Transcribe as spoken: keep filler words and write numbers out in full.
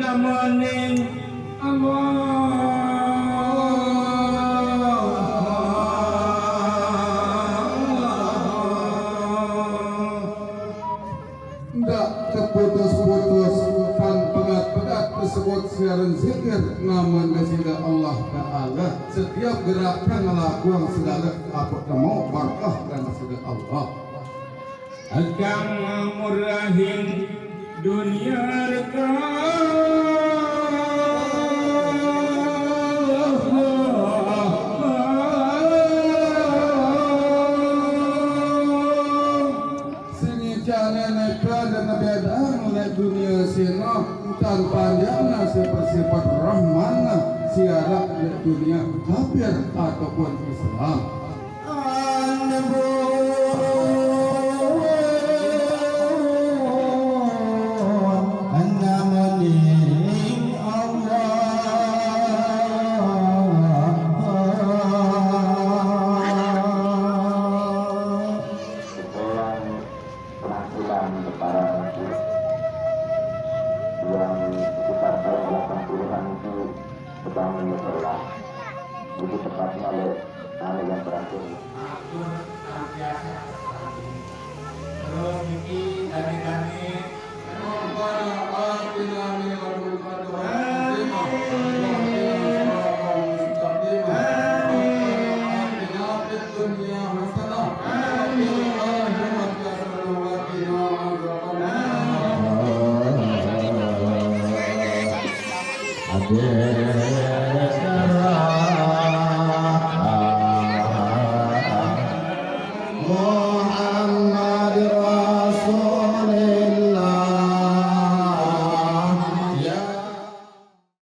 Namaning Allah. Ndak teputus-putus, tan pegat-pegat tesebut siaran zikir nama Nasida Allah Ta'ala. Setiap gerak kang ngelakuang segala apa temu berkah dan Nasida Allah. Kang murahin dunia reka. Sini cane neka dan bedang lek dunia sino, tan panjang na sifat-sifat Rahman siarak lek dunia kafir ataupun Islam. Sekian penampilan para yang sekitar tahun delapan puluhan itu sedang menyeberang. Itu tepatnya oleh anak yang terakhir. Atur senantiasa. Terus niki dane-dane. Rabbana atina min ladunka rahmatan wa qina adzabannar. Rabbana atina fid dunya hasanah wa fil akhirati hasanah wa qina adzabannar. Amin.